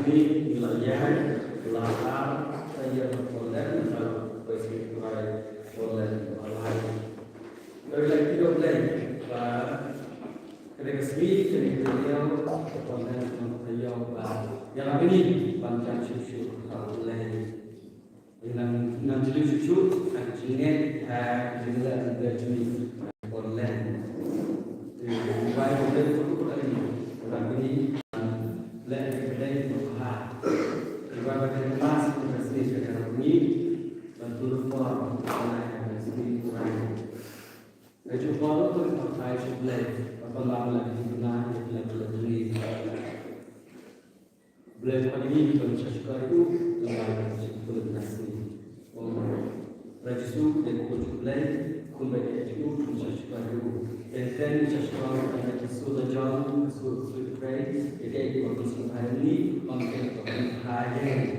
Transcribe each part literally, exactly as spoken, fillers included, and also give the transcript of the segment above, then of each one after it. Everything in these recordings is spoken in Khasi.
Ngi la ïaid la ar taïew Poland, la poi sha Poland ba lai. Dei la kito Blei ba ka dei ka sngi kane ka taïew Poland, taïew ba ïa la bini ban jan shuh shuh ha U Blei. Ngan, ngan jylliew shuh shuh ha ka jingngeit ha ka jingleh jong ngi ha Poland. Te wai U Blei u kyrkhu ïa ngi, ïa ngi ban leh ïa ka dei ba bha. Te wai ba ka mas ka sngi ka dei ngi ban tur por ïa ka sngi u rai. Ka jingpor ka phai sha U Blei, ba ban leh ka jingkyrkhu ïa ka dei jong ngi. Blei, ba ngi ban sha shkor ïa u, lem bad ka jingpynlong na sngi. Ong Trai Jisu, dei ko jong U Blei, kumba ïa u, ban sha shkor ïa u. Ïa kren sha shkor ïa ka sur la jong, ka sur, ka sur Trai, ïa kaei kaba phi sngewbha ïa ngi, ym kaei kaba phi sngewbha ïa ngi.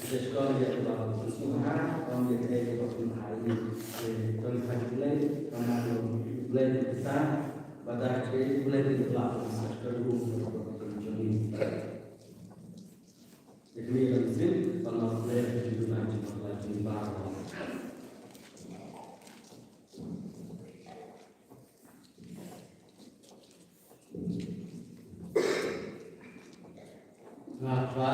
Sha shkor ïa kaba phi sngewbha, ym ïa kaei kaba phi sngewbha ïa ngi. Ïa, to ngin phai sha U Blei, kaba U Blei u Khrist, ba da kaei U Blei u la sha shkor ïa u, jong ngi. Ïa kane la shisien, ban ïa pynlong ka jingduna jingpynlong jingbaroh. Nga Kpa,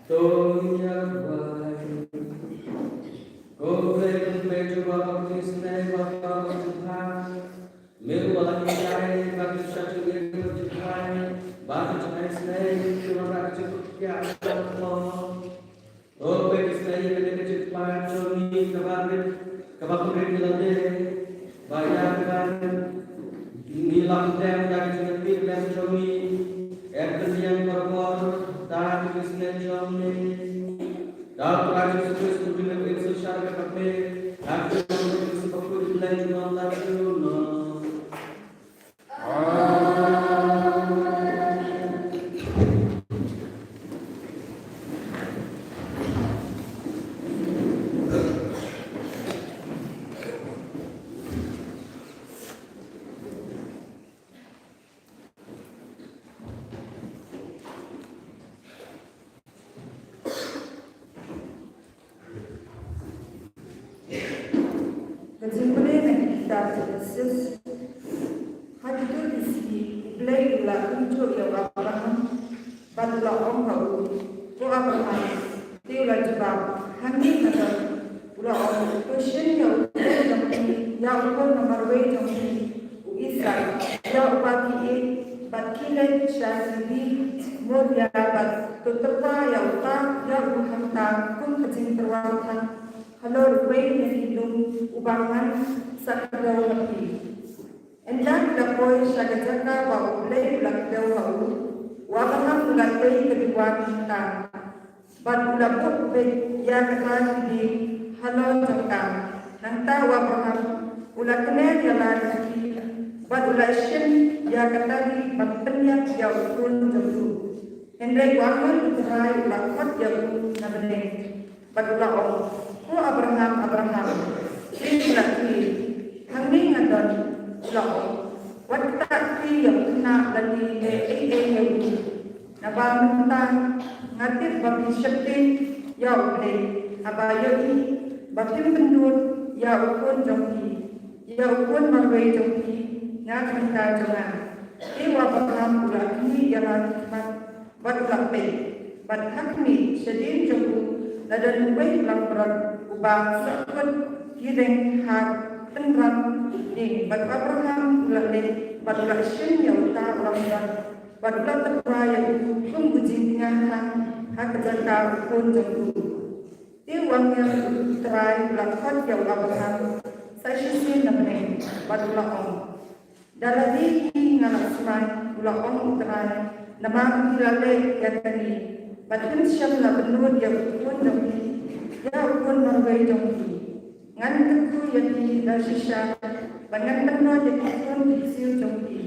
To ngin ïa duwai. Ko Blei, ko Blei jong ngi, ba ka jingïaseng, ba ka jingpang. Me u ba la hikai ba ka jingshah jingeh, ka jingpang, ba ka jingïaseng, ka jingpang, ka jingpang. To pynïaseng ïa kane ka jingpang jong ngi kaba rit, kaba pynrit ïa lade. Ba ïa kaba ngi la pynlong da ka jingïaid lem jong ngi. Em pynïeng barabor da ka jingïaseng jong ngi. Da u Trai Jisu Khrist u Trai ba im synshar bad me. Da ka jingïaseng bakhuid Blei junom la junom. Ka jingpule na ki kitab Jenesis. Ha kito ki sngi U Blei u la kumjuh ïa u Abraham bad u la ong ha u, ko Abraham, te u la jubab, hangne nga don. U la ong, to shim ïa u khun jong phi, ïa u khun namar wei jong phi, u Isaak, ïa uba ki ïeit bad ki leit sha ki ri Moria bad to tyrwa ïa uta, ïa u hangta kum ka jingtyrwa than halor uwei na ki lum uba ngan sa kdew ha phi. Ynda ki la poi sha ka jaka ba U Blei u la kdew ha u, u Abraham u la tei ka duwan mynta, bad u la buh beit ïa kata ka dieng halor jong ka. Nangta u Abraham u la kner ïa la ka dieng, bad u la shim ïa kata ka dieng ban pynïap ïa u khun jong u. Hynrei u angel U Trai u la khot ïa u na bneng, bad u la ong, "Ko Abraham, Abraham." Te u la kylli, "Hangne nga don," u la ong. "Wat ktah kti ïa u khynnah lane leh ei ei ïa u. Naba mynta nga tip ba phi sheptieng ïa U Blei, haba ïohi ba phim pynlut ïa u khun jong phi, ïa u khun marwei jong phi, na ka bynta jong nga." Te u Abraham u la khmih ïa la ki khmat, bad u la peit, bad ha khmih, shadien jong u la don uwei u langbrot uba sahkut ki reng ha tynran dieng. Bad u Abraham u la leit, bad u la shim ïa uta u langbrot, bad u la tyrwa ïa u kum u jingtnga ha ka jaka u khun jong u. Te u angel U Trai u la khot ïa u Abraham sa shisien na bneng, bad u la ong, "Da lade hi nga la smai," u la ong U Trai, "namar phi la leh ïa kane, bad phim shym la pynlut ïa u khun jong phi, ïa u khun marwei jong phi. Ngan kyrkhu ïa phi da shisha, bad ngan pynlut ïa ki khun ki ksiew jong phi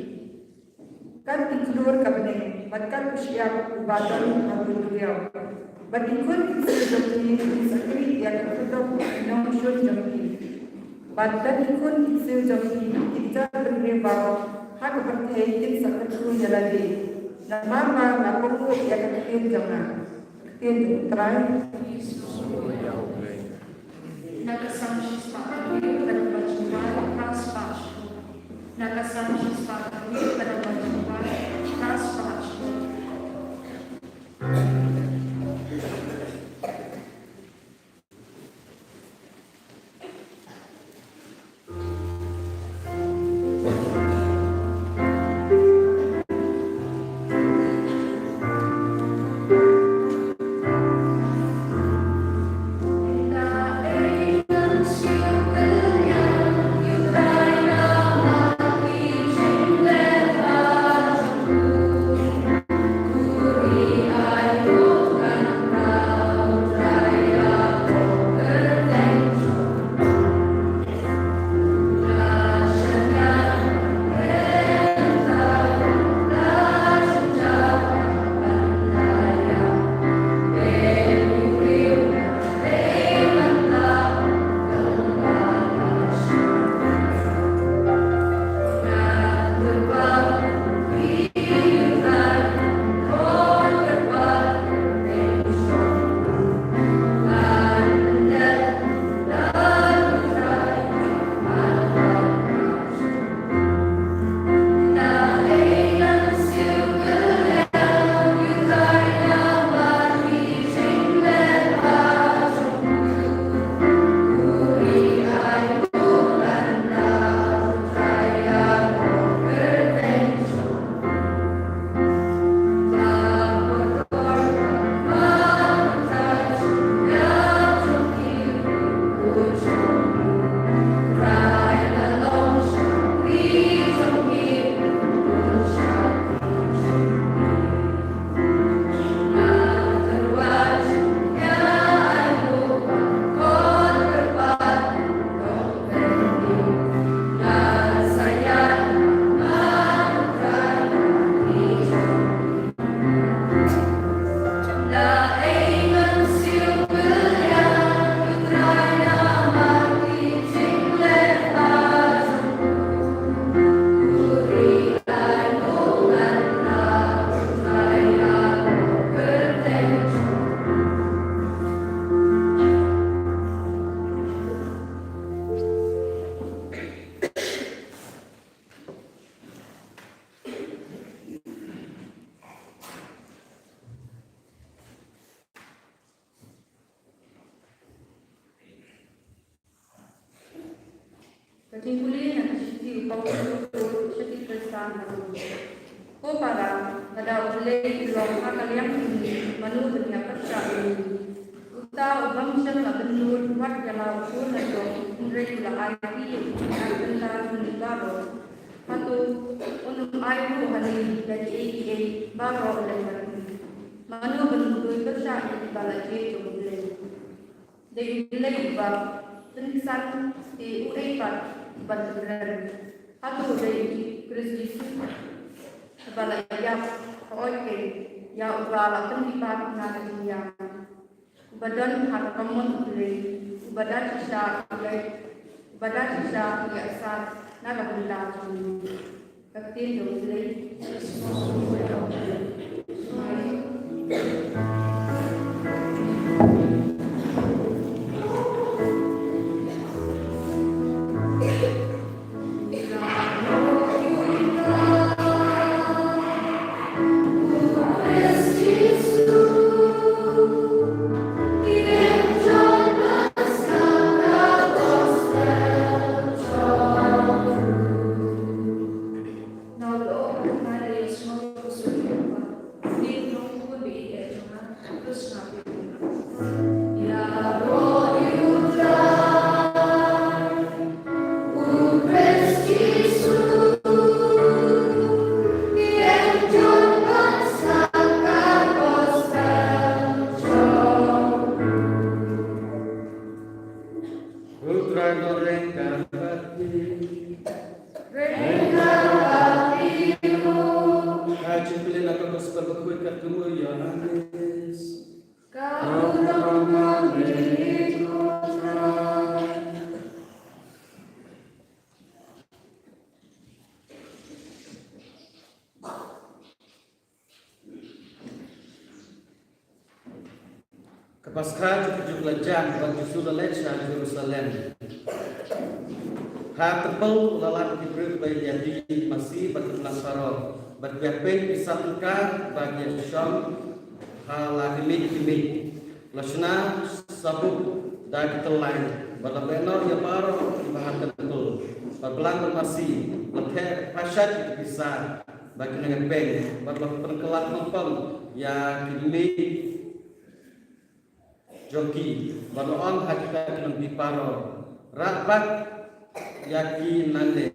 kat ki khlur ka bneng, bad kat u shyiap uba don ha u duriaw. Bad ki khun ki ksiew jong phi kin sa khrih ïa ka khyrdop nongshun jong phi. Bad kat ki khun ki ksiew jong phi kin jan bynriew baroh ha ka pyrthei kin sa kyrkhu ïa lade. Namar ba nga kohnguh ïa ka ktien jong nga." Ka ktien jong U Trai. Na ka Salm shispah hynriew, ka dei ba jingwan, ka spah shiphew. Na ka Salm shispah hynriew, ka dei ba jingwan, ka spah shiphew. Ka jingpule na ka shithi u Paulus, sha ki Khristan ha Rom. Ko para, lada U Blei u long ha ka liang jong ngi, mano ban ïa pyrshah ïa ngi? Uta u bym shym la pynlut wat ïa la u khun la jong, hynrei u la ai kti ïa u ha ka bynta jong ngi baroh. Hato un ym ai ruh ha ngi da kiei kiei baroh lem bad ngi? Mano ban duwai pyrshah ïa kiba la jied jong U Blei? Dei U Blei uba pynksan, te uei pat uban kren? Hato dei U Khrist Jisu uba la ïap? Hooid keiñ, ïa uba la pynbipat na ka jingïap, uba don ha ka kamon U Blei, uba da shisha u leit, uba da shisha u ïasah na ka bynta jong ngi. Ka ktien jong U Blei. U Trai u don ryngkat bad phi. Ryngkat bad phi ruh. Ka jingpule na ka Gospel bakhuid katkum u Ïoannis. Ka burom ïa phi, ko Trai. Ka Paskha jong ka Jiw ka la jan, bad U Jisu u la leit sha Jerusalem. Ha templ u la lap ïa ki briew kiba ïa ïadie ïa ki masi bad ki khynnah sarong, bad ki ïapeiñ ki sap tyngka ba ki ïashong ha la ki miej ki miej. La shna sabuk da ki tyllai, bad la pynïoh ïa baroh kiba ha templ. Bad blang bad masi la theh pashait ïa ki pisa bad ki nongïapeiñ, bad la pynkylla pong pong ïa ki miej jong ki, bad la ong ha kita ki nongdie paror, rah bak ïa ki nangne.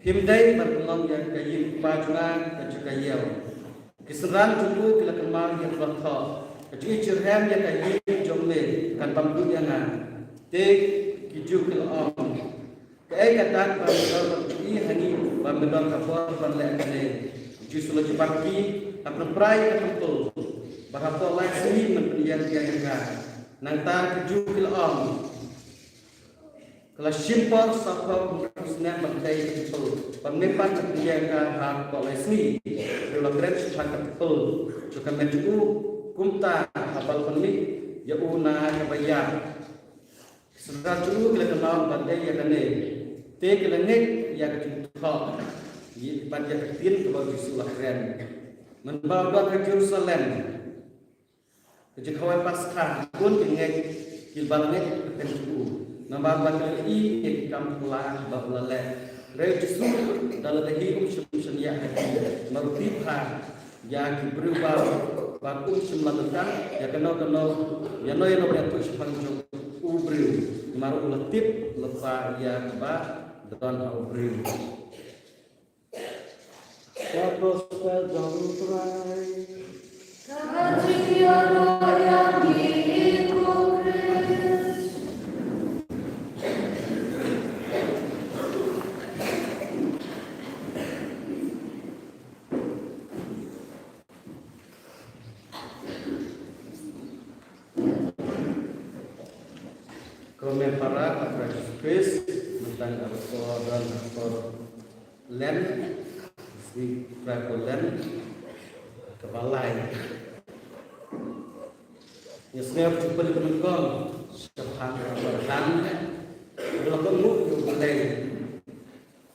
Phim dei ban pynlong ïa ka ïing u Kpa jong nga ka jaka ïew. Ki synran jong u ki la kynmaw ïa kaba thoh. Ka jingïasyrhem ïa ka ïing jong me kan bam duh ïa nga. Te ki Jiw ki la ong, kaei ka dak ba me don ban ïohi ha ngi ba me don ka bor ban leh kane? U Jisu u la jubab ïa ki, hap pynpra ïa ka templ, bad hapoh lai sngi men pynïeng ïa ka. Nangta ki Jiw ki la ong, ka la shim por sawphew hynriew snem ban tei ka templ, bad me pat men pynïeng ïa ka hapoh lai sngi. Hynrei u la kren shaphang ka templ jong ka met jong u, kumta haba la pynmih ïa u na kaba ïap. Ki synran jong u ki la kynmaw ban tei ïa kane, te ki la ngeit ïa ka jingthoh bad ïa ka ktien kaba U Jisu u la kren. Mynba u don ha Jerusalem, ka jingkhawai Paskha, bun ki ngeit, kiba la ngeit ïa ka kyrteng jong u, namar ba ki la ïohi ïa ki kam phylla ba u la leh. Hynrei U Jisu da lada hi um shym shaniah ha ki, namar u tip bha ïa ki briew baroh, bad um shym la donkam ïa kano kano, ïano ïano ba ïathuh shaphang jong u briew, namar u la tip lypa ïa kaba don ha u briew. Ka Gospel jong u Trai. Ka jingïaroh ïa ngi ko Khrist. Ko mei para ha Khrist Jisu, mynta ngi la don ha ka por Lent, sngi Trai Paul Lent kaba lai. Ngi sngew jingpyntip nyngkong shaphang Abraham, ba la kohnguh ïa U Blei.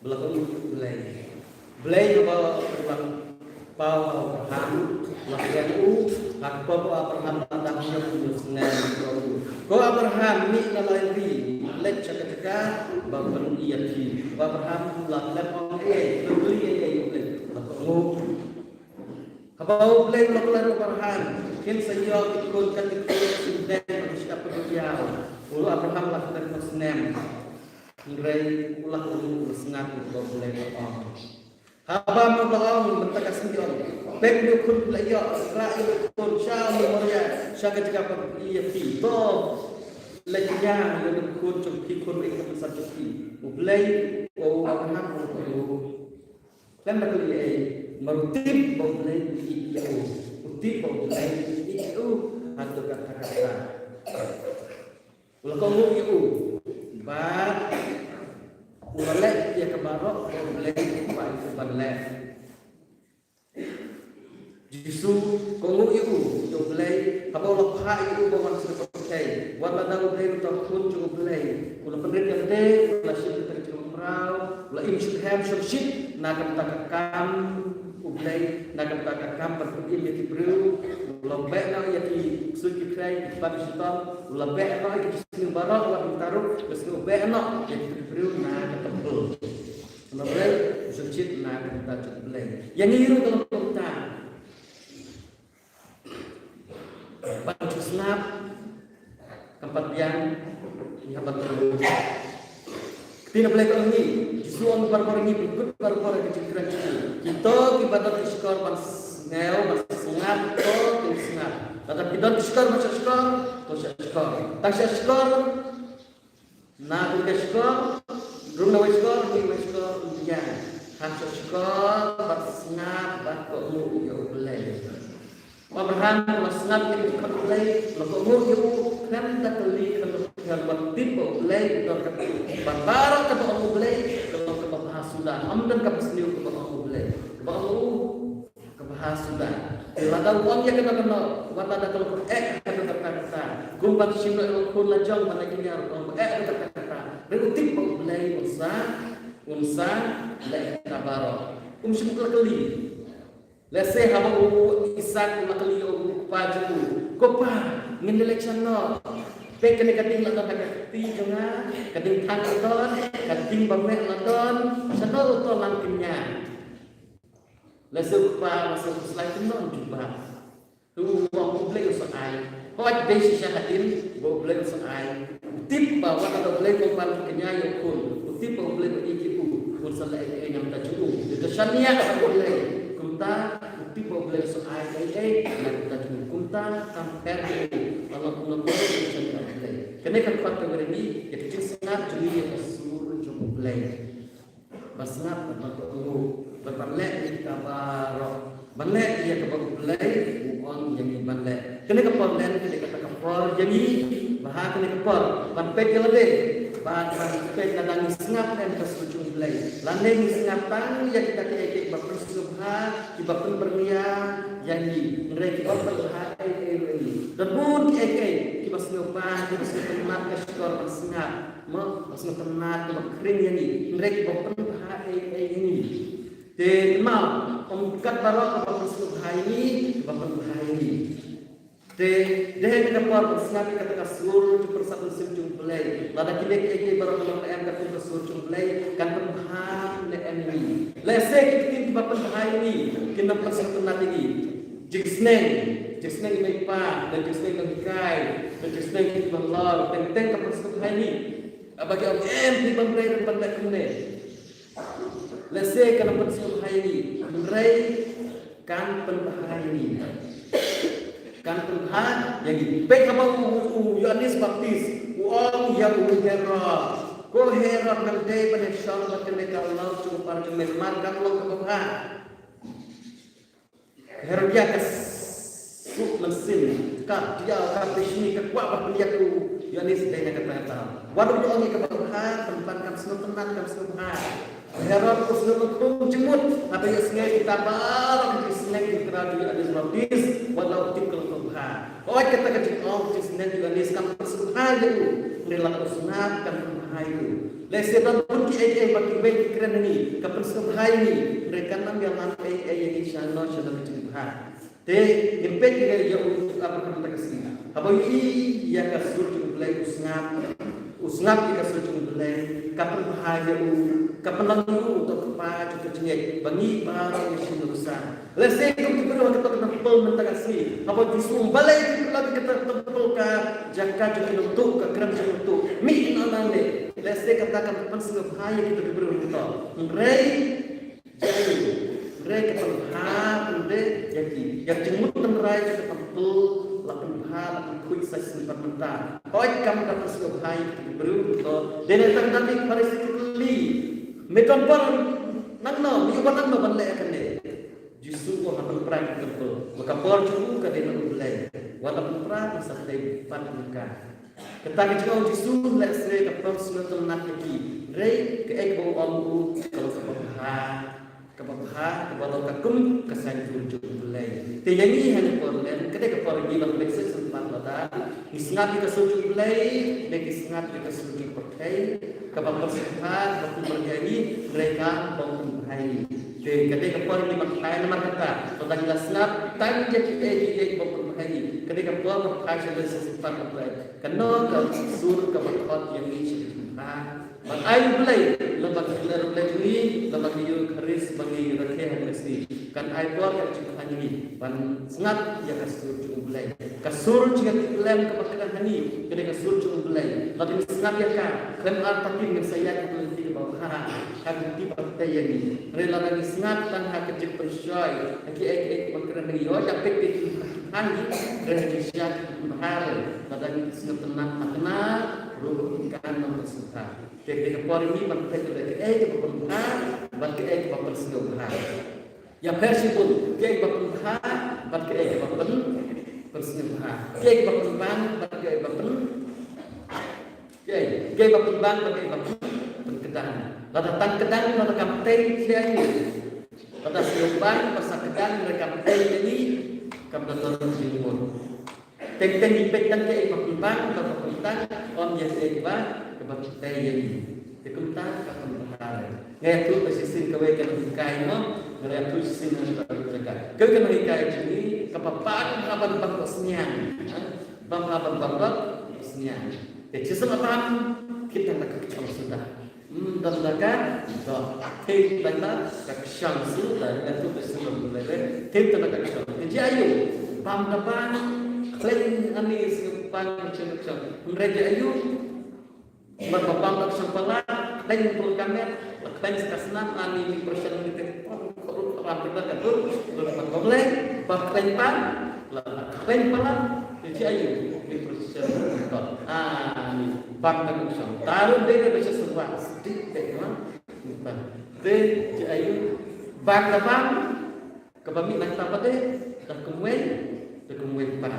Ba la kohnguh ïa U Blei. Blei haba la paw Abraham, la kren u, ha kaba Abraham la dang hynñiew snem. Ko Abraham, mih na la ri, leit sha ka jaka ba ngan pyni ïa phi. Ko Abraham la klet ong ei ei, la kylli ei ei ïa U Blei. La kohnguh. Haba U Blei u la klet ïa u Abraham, kin sa ïoh ki khun kat ki khun shisnem, ki shyiap ki duriaw. U Abraham la klet snem. Hynrei u la kohnguh, u la sngap ïa kaba U Blei u la ong. Haba ma ba ong mynta ka sngi, ong, peit, ïa u khun phi la ïoh, rah ïa u khun sha u Moria, sha ka jaka ba phi ïa phi. To leit ñiah ïa u khun jong phi, khun ba ïeit ka pynsan jong phi. U Blei u ong ha Abraham, u ong, khlem da kylli ei, namar u tip ba U Blei u ïeit ïa u. U tip ba U Blei u ïeit ïa u. Hato kata kata u la kohnguh ïa u, bad u la leh ïa kaba baroh ba U Blei u kwah ïa u ban leh. Jisu kohnguh ïa u, ïa U Blei, haba u la phah ïa u ban wan sha ka pyrthei. Wat lada u dei uta u khun jong U Blei, u la pynrit ïa lade, u la shim ka tnga jong u mraw, u la im shyrkhei shyrkhei na ka bynta ka kam U Blei, na ka bynta ka kam ban pynim ïa ki briew. U la beh noh ïa ki ksuid ki khrei, ki kpat ki shitom. U la beh noh ïa ki jingsniew baroh, wat mynta ruh u la sngewbeh noh ïa ki briew na ka templ. U la beh shyrkhei na ka bynta jong U Blei. Ïa ngi ruh ka long kumta. Ban shu sngap, kam pat biang, ngi hap ban trei. Ktien U Blei ka ong ngi, Jisu ong barabor ngi, pynkut barabor ka jingkren jong ngi. Kito kiba don ki shkor ban sngew, ban sngap, to kin sngap. Lada ki don ki shkor ban shah shkor, to shah shkor. Tang shah shkor, na ka shkor, rung na wei shkor, na wei shkor, ym biang. Hap shah shkor, bad sngap, bad kohnguh ïa U Blei. U Abraham u la sngap ïa ka khot U Blei, u la kohnguh ïa u, khlem da kylli, khlem da pyrkhat, u la tip ba U Blei u don katto. Bad baroh kaba ong U Blei ka long kaba bha suda. Ym don kaba sniew kaba ong U Blei. Kaba ong U, kaba bha suda. Te lada u ong ïa kano kano, wat lada ka long eh haduh katta katta, kum ban shim noh ïa u khun la jong ban leit ñiah, u ong eh haduh katta katta. Hynrei u tip ba U Blei un sa, un sa leh ïa kata baroh. Um shym la kylli. Lehse haba u Isaak u la kylli ïa u kpa jong u, ko pa, ngin da leit shano? Peit kane ka ding la don ha ka kti jong nga, ka ding thang la don, ka ding ba meh la don, shano uto lang kynñiah? Lehse u kpa, lehse u khuslai kumno u jubab. U ong U Blei u sa ai. Hooid dei shisha hadien ba U Blei u sa ai. U tip ba wat lada U Blei u ban kynñiah ïa u khun, u tip ba U Blei u ïeit ïa u, un sa leh ei ei na ka bynta jong u. Te da shaniah ha U Blei. Kumta u tip ba U Blei u sa ai ei ei na ka bynta jong u. Kumta kam pher ïa u. Ba long kumno kumno u shaniah ha U Blei. Kane ka khot ka ong ïa ngi ïa ka jingsngap jong ngi ïa ka sur jong U Blei. Ban sngap, ban kohnguh, ban, ban leh ïa kaba baroh. Ban leh ïa kaba U Blei u ong ïa ngi ban leh. Kane ka por len, kane kata ka por ïa ngi, ba ha kane ka por ban peit ïa lade, ban, ban peit lada ngi sngap ne em ïa ka sur jong U Blei. Lane ngi sngap tang ïa kita kiei kiei kiba pynsngewbha, kiba pynbyrngia ïa ngi. Hynrei ki bym pynbha ei ei ruh ïa ngi. Don bun kiei kiei kiba sngewbha, kiba sngewtynnat ka shkor ban sngap. Mo, ba sngewtynnat, kiba khring ïa ngi, hynrei ki bym pynbha ei ei ïa ngi. Te kynmaw, ym kat baroh kaba pynsngewbha ïa ngi, kiba pynbha ïa ngi. Te dei ha kane ka por ban sngap ïa kata ka sur jingpyrsad mynsiem jong U Blei. Lada kine kiei kiei baroh ki long ne em katkum ka sur jong U Blei, kan pynbha ne em ïa ngi. Lehse ki ktien kiba pynbha ïa ngi kin ym pynsngewtynnat ïa ngi. Jingsneng, jingsneng i mei i pa, ne jingsneng nonghikai, ne jingsneng kiba halor, teng teng ka pynsngewbha ïa ngi. Haba ki ong em, phi bym dei ban leh kumne. Lehse kan ym pynsngewbha ïa ngi, hynrei kan pynbha ïa ngi. Kan pynbha ïa ngi. Peit haba u, u, u Ïoannis Baptis u ong ïa u Herod, ko Herod, ngan dei ban ïashong bad kane ka lok jong u para jong me namar kam long kaba bha. Herodias ka suk mynsiem, ka diaw, ka bishni, ka kwah ban pynïap u Ïoannis dei na kata kata. Wat u ong ïa kaba bha, tang ba kam sngewtynnat, kam sngewbha. Herod u sngewtynnat jingmut haba ïohsngew kita baroh ki jingsneng ki kra jong u Ïoannis Baptis, wat la u tip ka long kaba bha. Hooid kata ka jingong jingsneng u Ïoannis kam pynsngewbha ïa u, hynrei lada u sngap kan pynbha ïa u. Lehse don bun kiei kiei ba kiwei ki kren ïa ngi, ka pynsngewbha ïa ngi, hynrei kan ym ïalam ei ei ïa ngi shano shano ka jingbha. Te ngin peit ïa u Abraham mynta ka sngi. Haba u ïohi ïa ka sur jong U Blei u sngap. U sngap ïa ka sur jong U Blei, ka pynbha ïa u, ka pynlong ïa u uta u kpa jong ka jingngeit ba ngi baroh ngi shim nuksa. Lehse kum ki briew ha kata ka templ mynta ka sngi. Haba u Jisu u ong balei phi pynlong ïa kata ka templ ka jaka jong ki nongtuh, ka krem jong ki nongtuh. Mih noh nangne. Lehse kata kam pynsngewbha ïa kita ki briew hangto. Hynrei, hynrei ka pynbha, hynrei ïa ki, ïa ki jingmut tynrai kita kam pyl, la pynbha, la pynkhuid sa shisien pat mynta. Hooid kam da pynsngewbha ïa kita ki briew hangto. Dei na tang da ki Pharisi ki kylli. Me don bor nangno, me ïoh bor nangno ban leh kane. Jisu u ong ha pynpra ki templ. Ba ka bor jong u ka dei na U Blei. Wat la pynpra, sa dei pat na ka. Kata ka jingong Jisu lehse ka pynshong sngewtynnat ïa ki. Hynrei kaei kaba u ong u ka long kaba bha. Kaba bha, kaba long ka kum ka saiñdur jong U Blei. Te ïa ngi ha kane ka por lem, ka dei ka por ngi ban peit sngewtynnat lada ngi sngap ïa ka sur jong U Blei, ne ngi sngap ïa ka sur jong ki pyrthei. Kaba pynsngewbha, kaba pynbha ïa ngi, hynrei kam pynbha ïa ngi. Te ka dei ka por ngi ban phai namar kata, lada ngi la sngap tang ïa kiei kiei kiba pynbha ïa ngi, ka dei ka por ban phai sha U Blei shisien pat ban phai. Kano ka sur kaba khot ïa ngi sha ka jingpynbha. Ban ai U Blei, lada ngi ïoh U Blei jong ngi, lada ngi ïoh Khrist ba ngi rakhe ha U Blei shisien. Kan ai bor ka jingpynbha ïa ngi ban sngap ïa ka sur jong U Blei. Ka sur jong ka kti khlem kaba kren ha ngi, ka dei ka sur jong U Blei. Lada ngi sngap ïa ka, khlem artatien ngin sa ïaid ha ka lynti kaba bha, ha ka lynti ba tei ïa ngi. Hynrei lada ngi sngap tang ha ka jingpynshoi, ha kiei kiei kiba kren ha ngi, ïoh ïa peit peit ha ngi, hynrei ha ki sha ki bha, lada ngi sngewtynnat ha kane ruh kan nang pynsngewbha. Te ka dei ka por ngi ban peit kaei kaba pynbha bad kaei kaba pynsngewbha. Ïapher shibun, kaei ba pynbha bad kaei ba pyn, pynsngewbha. Kaei ba pynbang bad kaei ba pyn, kaei, kaei ba pynbang bad kaei ba pyn, pynkdang. Lada tang kdang, lada kam tei ïa ngi. Lada sngewbang bad sa kdang, lada kam tei ïa ngi, kam da don jingmut. Teng teng ngi peit tang kaei ba pynbang, ba pynbang, ym ïa kaei ba, kaba tei ïa ngi. Te kumta ka pynbha. Nga ïathuh ba shisien kawei ka nonghikai mo, nga ïathuh shisien na ka jaka. Kawei ka nonghikai jong ngi, kaba bang ha ban bang ka sniang. Bang ha ban bang ka sniang. Te shisien ba bang, kit tang da ka kchong suda. Hmm, don da ka, don. Te tang da ka kchong suda, nga ïathuh ba shisien ba bang. Te tang da ka kchong. Te jia aïu, bang da bang, khleng ani sngewbang kchong kchong. Hynrei jia aïu, Bad ba bang ka sngewbha la khleng dur ka met, la khleng ka snam, ani ni persen ni te pon, ka ruh ka ram kita ka dur, dur ka dur lei, ba khleng pan, la khleng pala, te jia aïu, ni persen ka dur. Ani bang ka sngewbha. Taru de ka sngewbha, sdik de ma. Te jia aïu, bang ka bang, Kaba mih na kata pat de, da kumwei, da kumwei pat.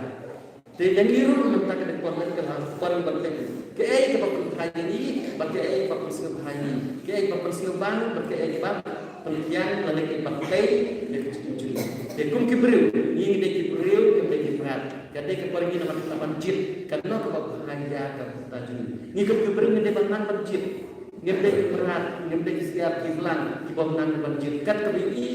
Te ïa ngi ruh mynta ka dei por lem ka la por ban peit. Kaei kaba pynbha ïa ngi, bad kaei kaba pynsngewbha ïa ngi. Kaei kaba pynsngewbha, bad kaei kaba pynbiang lane kaba tei ïa ka jingim jong ngi. Te kum ki briew, ngi dei ki briew, ngi dei ki mrad. Ka dei ka por ïa ngi namar kata ban jied. Kano kaba pynbha ïa ka bynta jong ngi. Ngi kum ki briew ngi dei ban nang ban jied. Ngim dei ki mrad, ngim dei ki siap ki blang, ki bym nang ban jied. Kat kaba ïohi,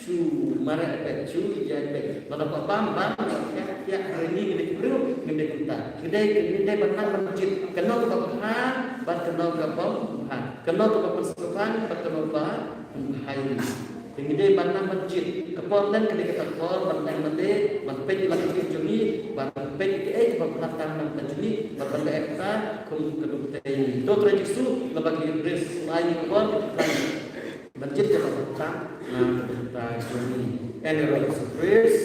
Shu mareh beit, shu ïaid beit. Lada ba bam bam, ïa ïa hari ni ngi dei ki briew, ngi dei kumta. Ngi dei, ngi dei ban nang ban jied. Kano kaba bha, bad kano kaba bym bha. Kano kaba pynsngewbha, bad kano ba bha ïa ngi. Te ngi dei ban nang ban jied. Ka por lem ka dei kata ka por ban nang ban dei, ban peit ïa la ka jied jong ngi, ban peit ïa kaei kaba bha tang na ka jong ngi, bad ban leh kata kum ka dei. To Trai Jisu, lada ki briew sngewbha ïa ngi ka por, Ban jied ka bynta na ka bynta jong ngi. Ïa ngi ruh Jisu Khrist.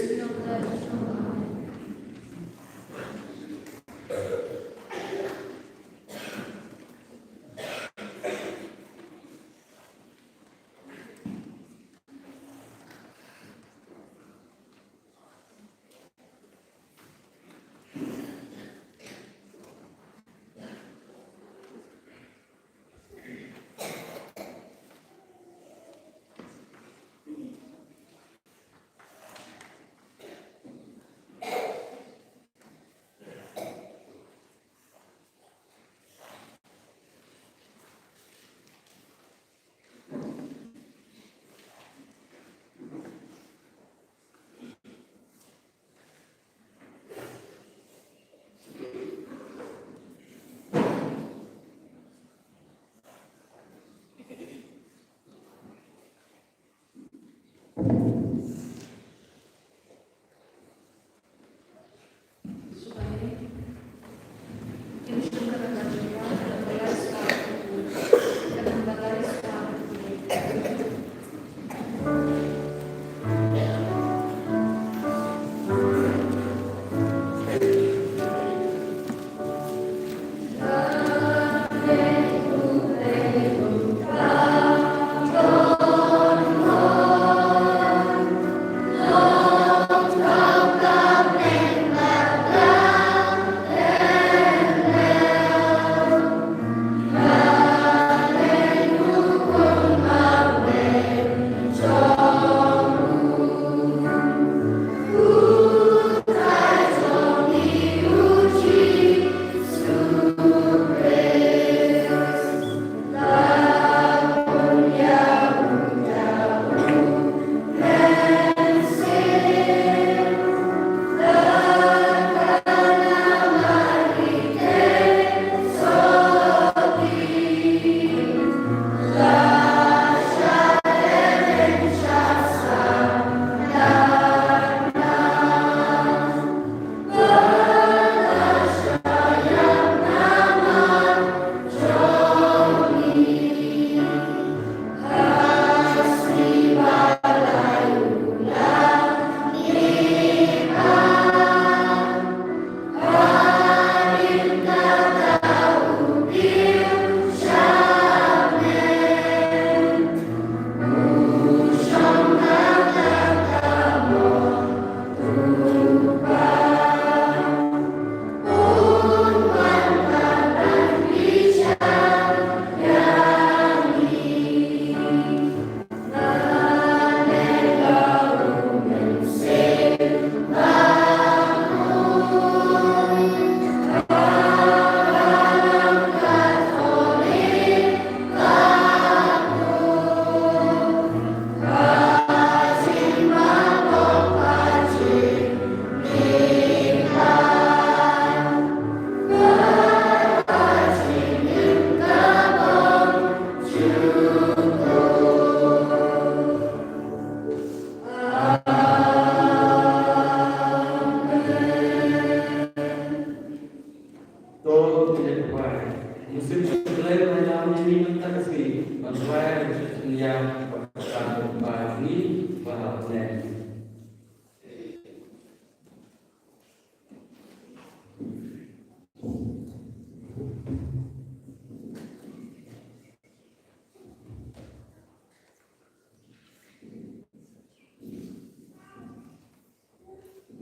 Ko ki dei pynrwai. Mynsiem Blei ba la ïalam ïa ngi mynta ka sngi ban rwai ïa ka jingïa ba ka jong ngi ba ha bneng.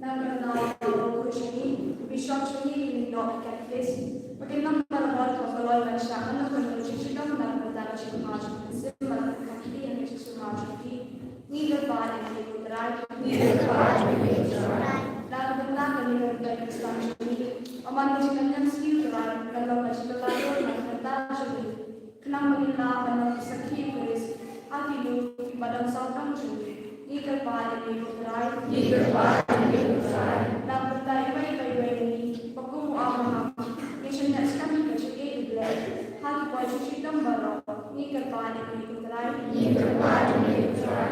Na ka bynta u baroh jong ngi, u bishop jong ngi, u Enoch Catholic, ba kin nang ban ïoh ka bor ban shah ban ïoh ka jingshitom na ka bynta ka jingma jong ngi, sngewbha ban kham khie ïa ka jingsngewbha jong ngi. Ngi kyrpad ïa me ko Trai. Ngi kyrpad ïa me ko Trai. Na ka bynta kane ka bynta Khristan jong ngi, ba man ka jingïaid sniew Trai, kan long ka jingïaid na ka bynta jong ngi. Khnang ba ngin lah ban long ki sakhi Khrist ha ki lum kiba don sawdong jong ngi. Ngi kyrpad ïa me ko Trai. Ngi kyrpad ïa me ko Trai. Na ka bynta iwei pa iwei na ngi, ba kum u Abraham ngin shaniah skhem ïa ka jingïeit U Blei ha ki por jingshitom baroh. Ngi kyrpad ïa me ko Trai. Ngi kyrpad ïa me ko Trai.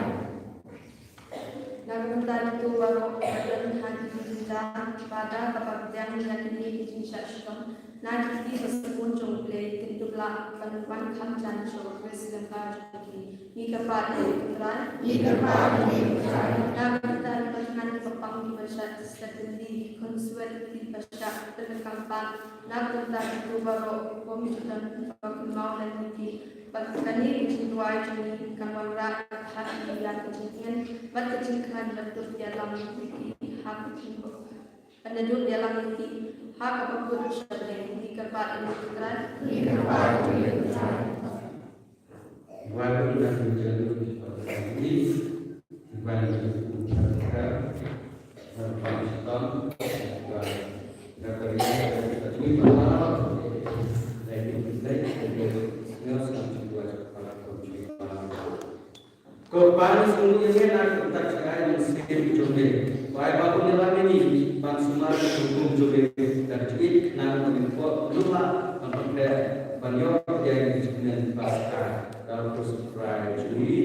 Na ka bynta kito baroh kiba don ha ki jingïeit, ba da kaba pdiang ïa kine ki jingshah shitom na ki kti ba sbun jong U Blei, kin dup lah ban wan kham jan sha u Khrist lyngba jong ki. Ngi kyrpad ïa me ko Trai. Ngi kyrpad ïa me ko Trai. Na ka bynta ki bakhraw kiba pang, kiba shah stet kyndi, ki khun swet, ki ba shah tyrkam pang, na ka bynta kito baroh, ki bym ju don ba kynmaw lem ïa ki, ba kane ka jingduwai jong ngi kan wanrah ha ki ïa ka jingïeit bad ka jingkmen, bad ka jingïalam ïa ki ha ka jingkmen, bad ka jingïalam ïa ki ha kaba kut sha bneng. Ngi kyrpad ïa me ko Trai. Ngi kyrpad ïa me ko Trai. Ko Kpa, ngi sngewbha ïa me na ka bynta ka jingïaid mynsiem jong me. Kwah ba un ïalam ïa ngi ban sumar ïa ka hukum jong me da ka jingïeit, khnang ba ngin ïoh ban pynkhreh, ban ïoh ïa ka jingkmen Paskha. Da u Khrist U Trai jong ngi.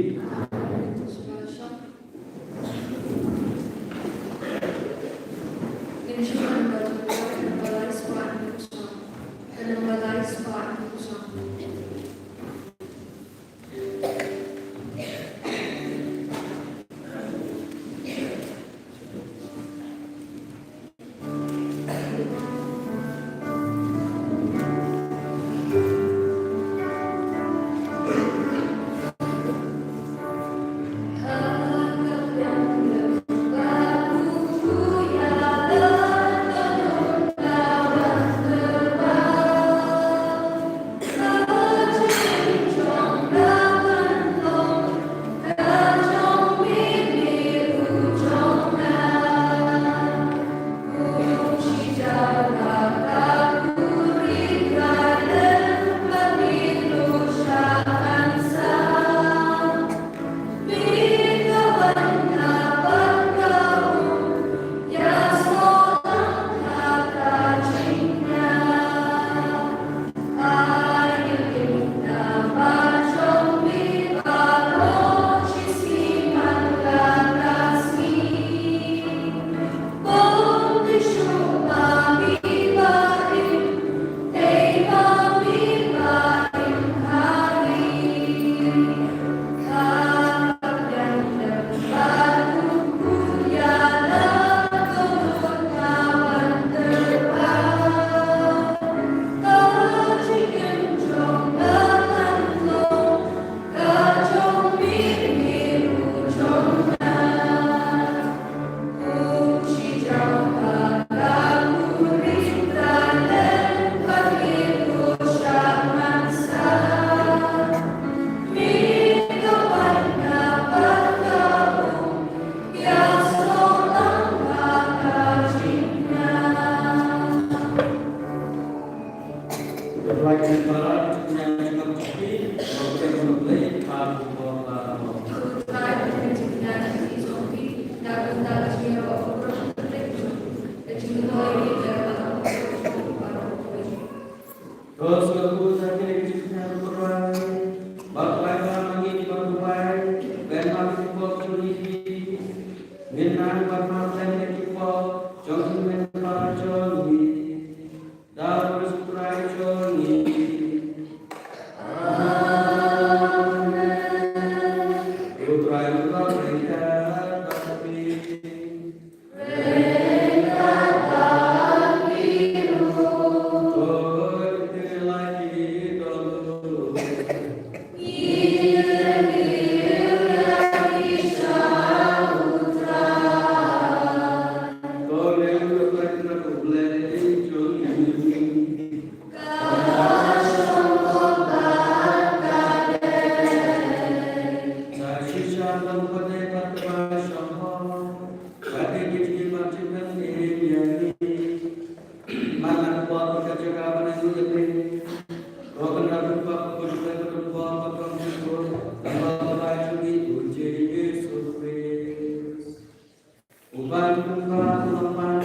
Naba u Trai jong ngi u Jisu Khrist. Uban kumba u la pan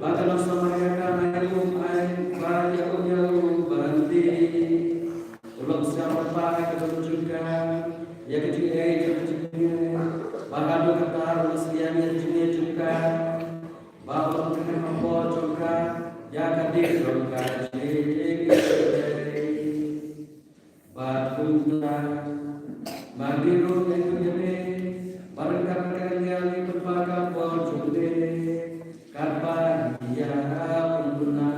ba ka nong Samaria kan ai um ai ba ïa u, ïa u ban die. U la pynshai ba ka don jong ka ïa ka jingaiei jong ka jingngeit, bad haduh katta u la sliang ïa ka jingngeit jong ka, bad u la pynkheiñ ha ka por jong ka ïa ka die jong ka jingaiei. Bad kumta, ma ngi ruh ngi kyrkhu ïa me, ba ryngkat ka jingïaid lynti bad ka por jong me, katba ngi ïa pynbna.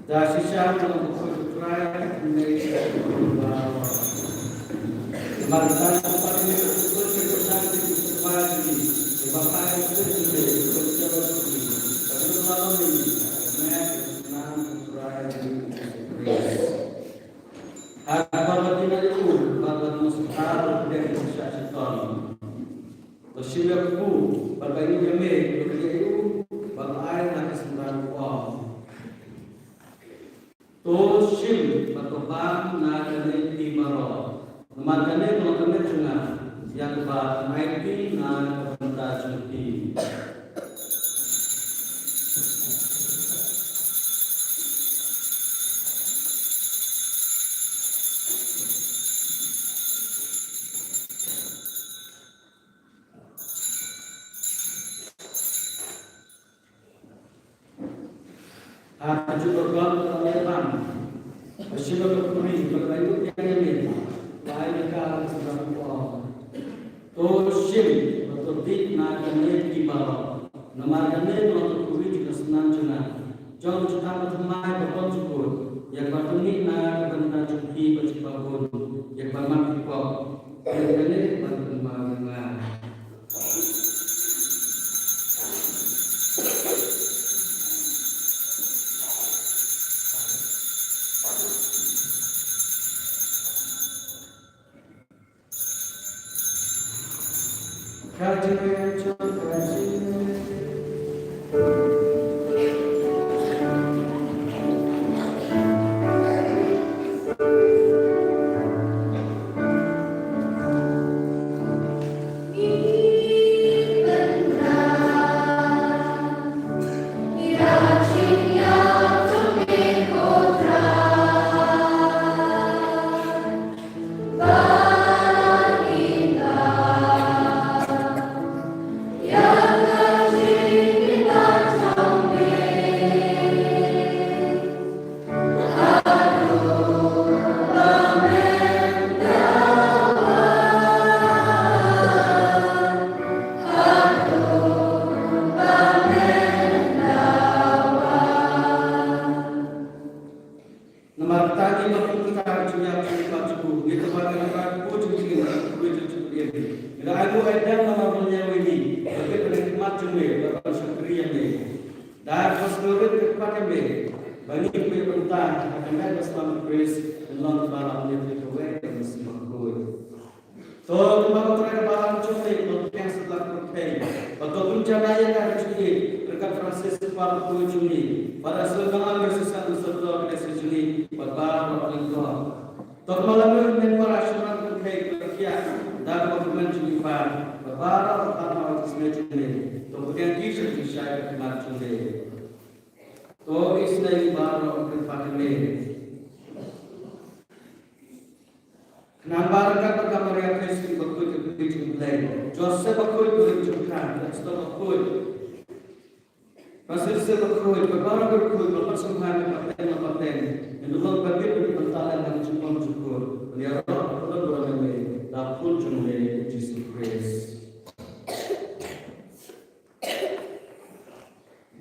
Da shisha ka long ka khuid u Trai, kane ka khuid u Trai. Mar ta ka pat ni ka khuid u Trai, ka khuid u Trai, ka khuid u Trai, ka khuid u Trai. Ha kaba la dina ïa u, ba la dina shisha shitom. To shim ïa u, bad ba ïoh ïa me, ïoh ïa u, bad ba ai na ka synran u ong. To shim bad to bam na kane ka kti baroh. Namar kane ka long ka met jong nga, ïa kaba ai kti na ka bynta jong phi. Ha kajuh ka rukom ka la ïalam. Ba shim ïa ka khuri, ba ka la ïoh ïa ka ïa me. Ba ai ïa ka la ka sdang ko. To shim, ba to dih na kane ka kti baroh. Namar kane ka long ka khuri jong ka synran jong nga. Jong ka jingtap ba thymmai ba bymjukut. Ïa kaba to mih na ka bynta jong phi bad jong phi baroh. Ïa kaba man phi pop. Ïa kane ban pynpaw ïa nga. Namar kata ngi ba kum ka jingïap jong ngi bad jong u, ngi tyrwa ka jingïap jong ngi, ngi tyrwa ka jingïap jong ngi. Ngi la ai ruh ai dang namar ba ngi ïa ïohi, ba ngi pynkhmat jong me, ba ban shakri ïa me. Da ka sngewrit ka kyrpad ïa me, ba ngi pynbna ha ka met ka sla u Khrist, ngi long kiba la ïa pynïaid kawei ka mynsiem bakhuid. To kumba U Trai u Balang jong ngi, to pdiang satlak pyrthei, bad to pynjanai ïa ka jong ngi ryngkat Francis u Papa bakhuid jong ngi, bad Sylvester, Sylvester u Sordor Kynrad jong ngi, bad baroh ki lyngdoh. To kumba la mut mynta para shynrang, to khie pyrkhiah da kaba kmen jong ngi pat, ba baroh ki paid mawai ki sngi jong ngi, to pdiang ki sha jingshai ka khmat jong ngi. To isynei baroh ki paid jong ngi. Khnang ba ryngkat bad ka Maria Theisotti bakhuid ka kmie jong U Blei, Joseph bakhuid, Maria jong ka, Esther bakhuid, Francis bakhuid, bad baroh ki bakhuid, ba pat sngewbha ban pateng, ban pateng, ban long ba bit ban pat lem ha ka jingpom jingpur, ban ïaroh bad ban burom ïa me, da ka khun jong me U Jisu Khrist.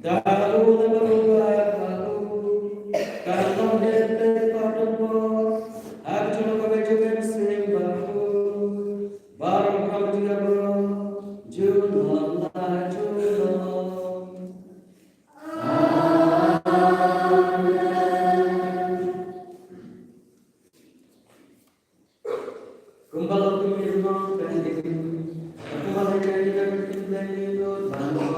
Da u la baroh ba u kan long hynrei pat don bor, ha ka jingim kaba jong me sing baroh, baroh ka jingim baroh, junom la junom. Amen. Kumba la ong ïa u Blei, kumba la ong ïa u Blei,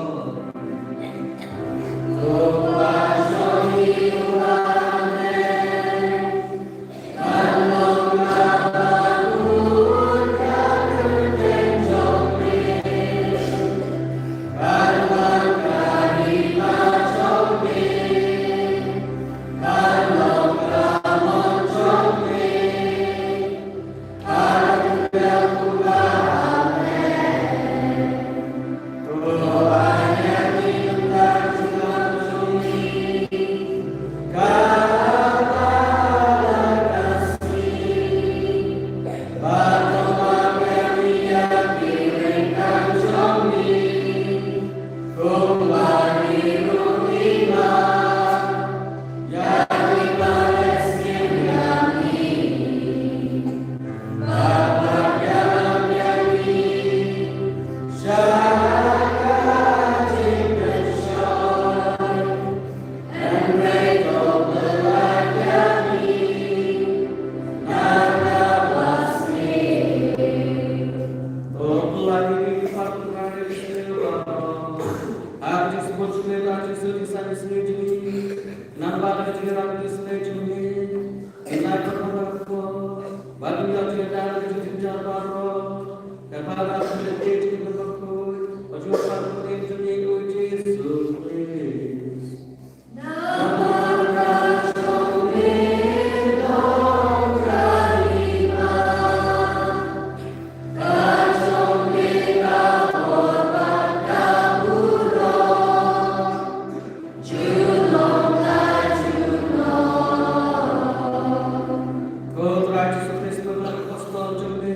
Ko Trai Jisu Khrist, ko Apostol jong me,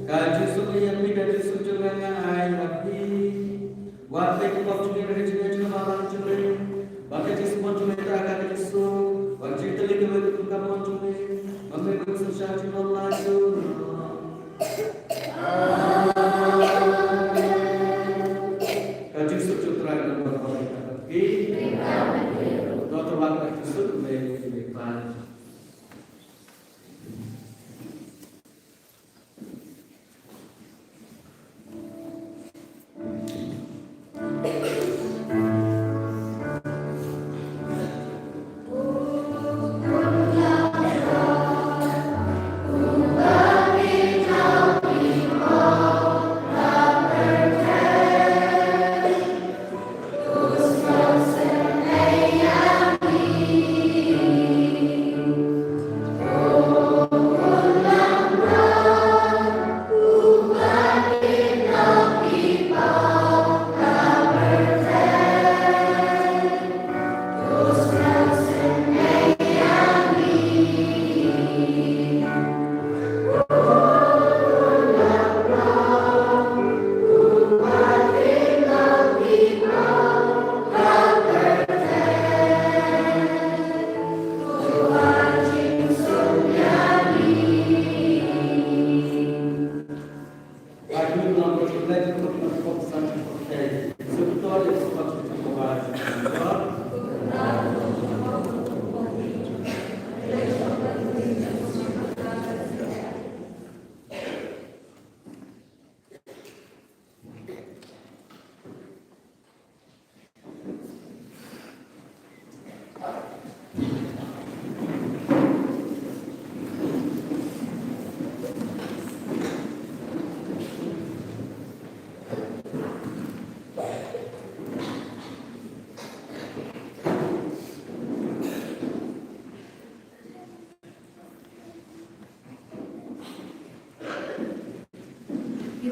ka jingsuk ïa phi, ka jingsuk jong nga nga ai ha phi. Wat peit ïa ka pop jong ngi, ka jingngeit jong ngi, ka balang jong ngi, bad ka jingsuk jong me, ka jingsuk, bad ka jingtylli ka jong me, ka mon jong ngi, bad me ka jingsuk jong ngi. Ka jingsuk jong u Trai ka long bad phi. Amen. To, to, wat ka jingsuk jong me, jong me pat.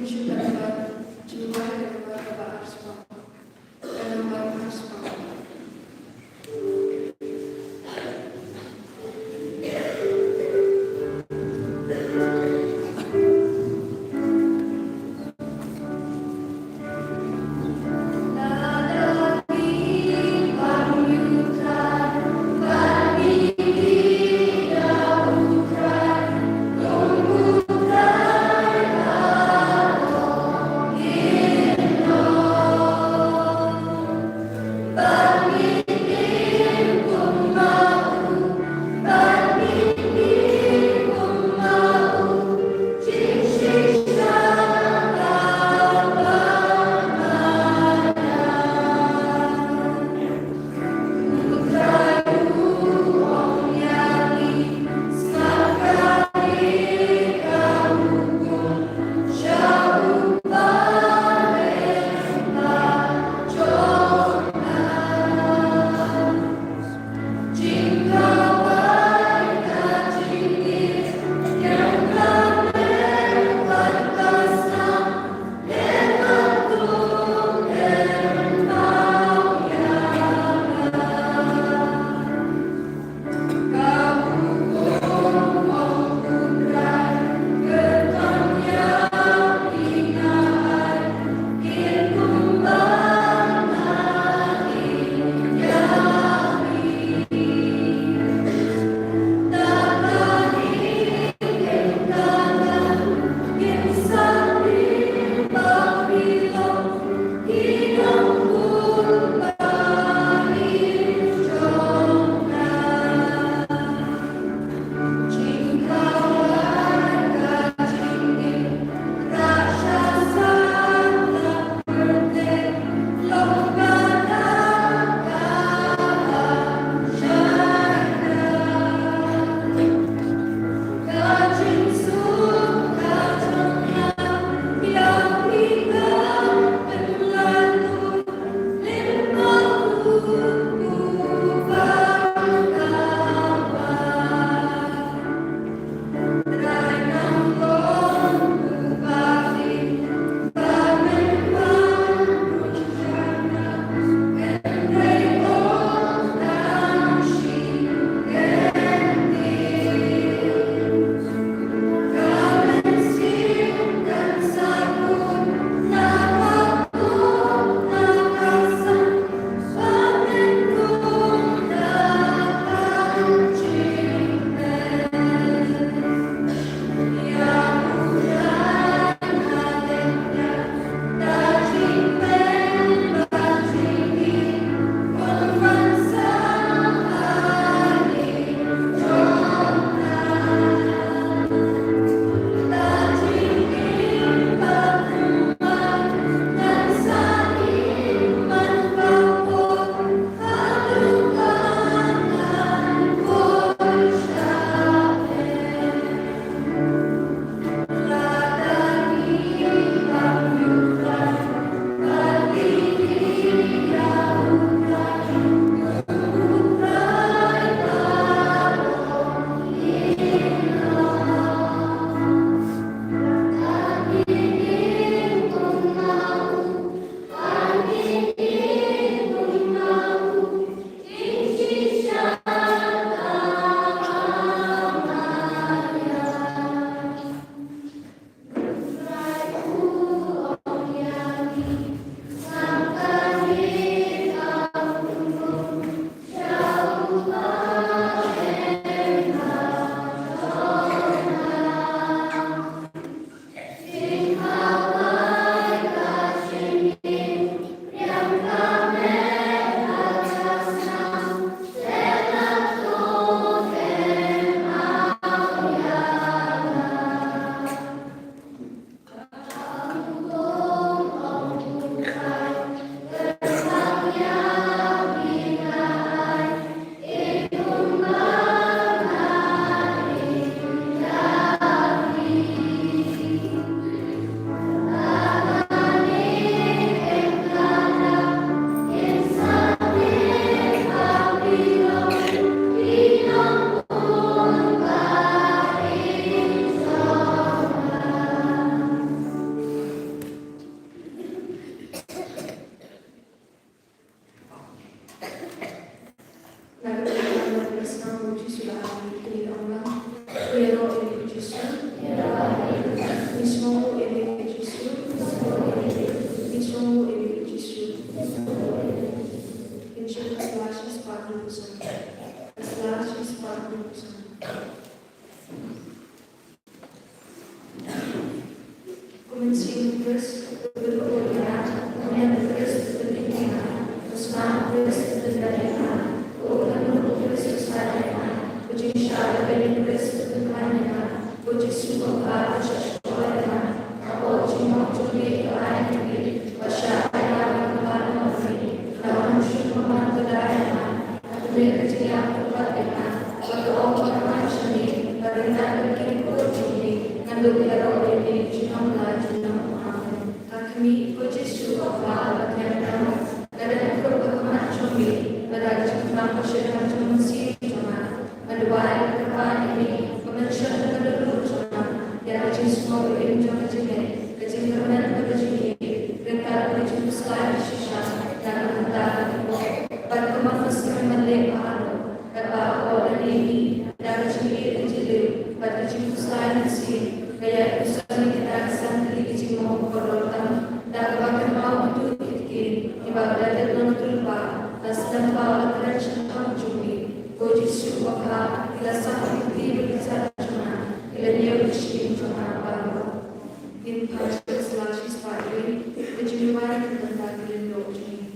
Shu ka nambar, shu ka nambar kaba ar spah. Ka nambar ar spah. Na ka bynta ka snam U Jisu la ai ïa ki, u ong lang, to ïaroh ïa U Jisu. Ngi sngewnguh ïa U Jisu. Ngi sngewnguh ïa U Jisu. Ngin shim ka sla shispah dub u san. Ka sla shispah dub u san. Ko Mynsiem Khrist, to pynbor ïa nga, to pynïap Khrist, to pynïap ïa nga, to sumar Khrist, to pynïap ïa nga, to pynïap Khrist, to sumar ïa nga, ko jingshah lehbeiñ Khrist, to pynïap ïa nga, ko Jisu ko Kpa, to shah shkor ïa nga, ka bor jingmong jong me to ai ïa ngi, bad shah ïa nga ban kyrpad ïa me, lada ym shym bymman to da ïa nga. Kane ka jingïap ka pat ïa nga, bad to ong ba ka wan sha me, bad ïa nga ka jingkut jong me, ngan dup ïaroh ïa me junom la junom. Amen. Ka khmih, ko Jisu, ko Kpa, bad ka ïap jong nga, ka dei ka khmih ka khmat jong me, bad ka jingkyrpad ka shynrang jong u Mynsiem jong nga. Nga duwai, nga kyrpad ïa me, ba men shong ha ka dohnud jong nga ïa ka jingsngew im jong ka jingngeit, ka jingkyrmen bad ka jingïeit, ryngkat bad ka jingkhuslai shisha na ka bynta ka pop. Bad kumba ka sngewbha ban leh baroh, katba ka pop lane ngi, da ka jingïeit ka jylliew bad ka jingkhuslai mynsiem, ka ïai puson ïa kita ki san tylli ki jingmong kordor tam, da kaba kynmaw ïa ki ktien kiba u Dabid u nongïathuhlypa la slem paw la kren shaphang jong me. Ko Jisu ko Kpa, ki la sah ki kti bad ki kjat jong nga, ki la ñiew ïa ka shiliang jong nga baroh. Ngin phai sha ka sla shispah wei, ka jingduwai na ka bynta ki lyngdoh jong ngi.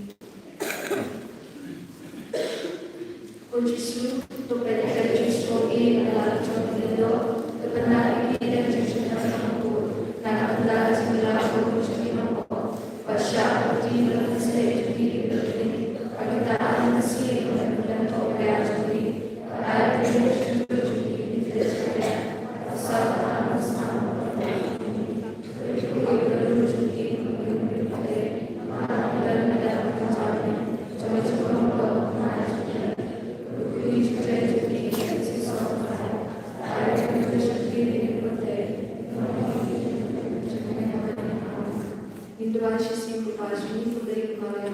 Ko Jisu, to peit ïa ka jingsngew ïeit na ka bynta ki lyngdoh, to pynnang ïa ki da ka jingshemphang jong U Trai, na ka bynta ka jingïarap jong ki jingim. Ba shah ba ki jingïarap jong ki, ba kita ki jingïarap jong ki, ba ai ki jingïarap jong ki, ba sa Ngin duwai shisien, ko Pa jong ngi, ko Blei, ko Maria,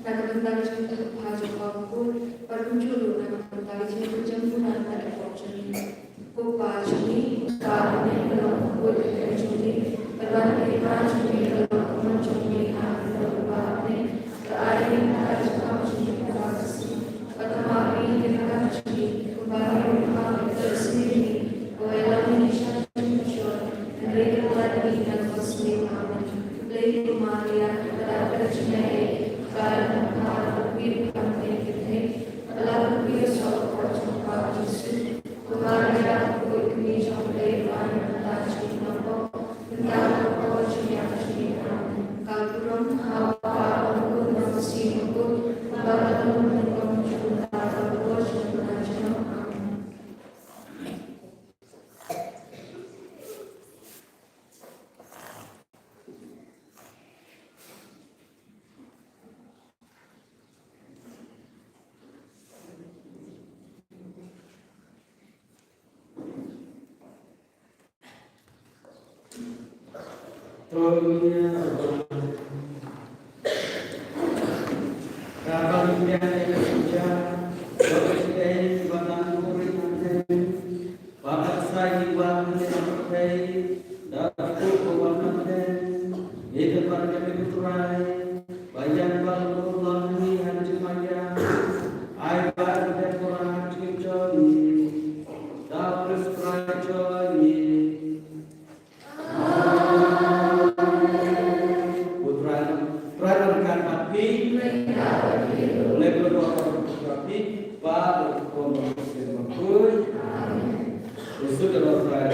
na ka bynta ka jingïaid bad ka jingpynbor, bad kumjuh ruh na ka bynta ka jingïaid bad ka jingpynbor na ka bynta ka pop jong ngi. Ko Pa jong ngi, uba ha bneng, ka long kyrkhu ïa ka kyrteng jong me, ka wan ka hima jong me, ka long kumba long jong me ha bneng, ka long kumba ha bneng. Ka ai ïa ngi mynta ka jingpynbor jong ngi kaba mynta ka sngi, bad ka map ïa ngi ki kyrdan jong ngi, kumba ngi ruh ngi map ïa ki kyrdan jong ngi, bad wat lam ïa ngi sha ka jingpynshoi, hynrei kynmaw ïa ngi na ka bynta ka snam. Amen. Ko Blei, ko Maria, ka dap ka jingïaid, ka dap ka pha, ka pha, ka pha, ka pha, ka la ka pha, ka sha ka pha, ka pha, Jisu. Ko Maria, ko kmie jong U Blei, pynban na ka bynta jong ngi ki nongpop, mynta bad ha ka por jong ka kut jong ngi. Amen. Ka burom ha U Kpa, bad ha U Khun, bad ha U Mynsiem Bakhuid, kumba ka long mynta, kumjuh, mynta bad ha ka por jong ka kut jong ngi. Amen. Ba ka sa ïa ngi wan ha pyrthei da ka kyrkhu ba wan ha pyrthei, ïa ka ban ka Trai, ba ïa ka ban ka long ha ngi ha ka jingmaïa, ai ba ka dei ka jingim jong ngi da u Khrist Trai jong ngi. U Trai, Trai ryngkat bad phi. U Blei u Kpa ryngkat bad phi. Bad u Khun bad u Mynsiem Bakhuid. Amen. Ïa u Trai.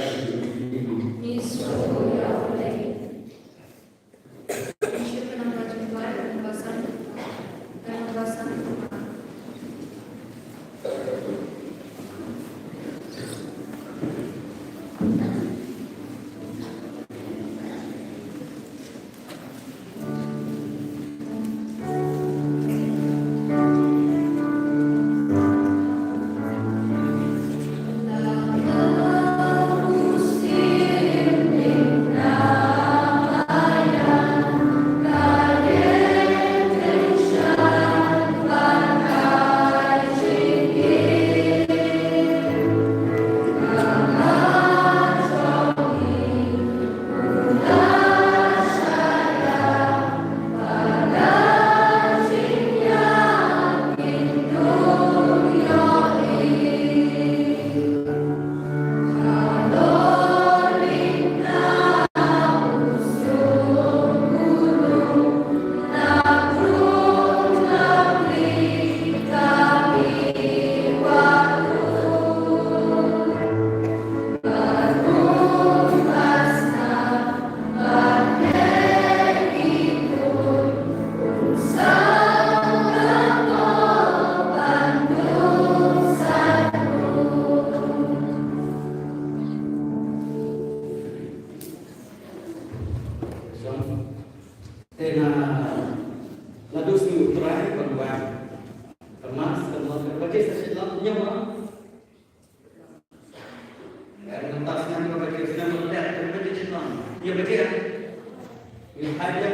Baje sa shisien, nyo ma. Ka nang tas nang ka baje shisien, nang ka baje shisien. Nyo baje. Ngi hai jam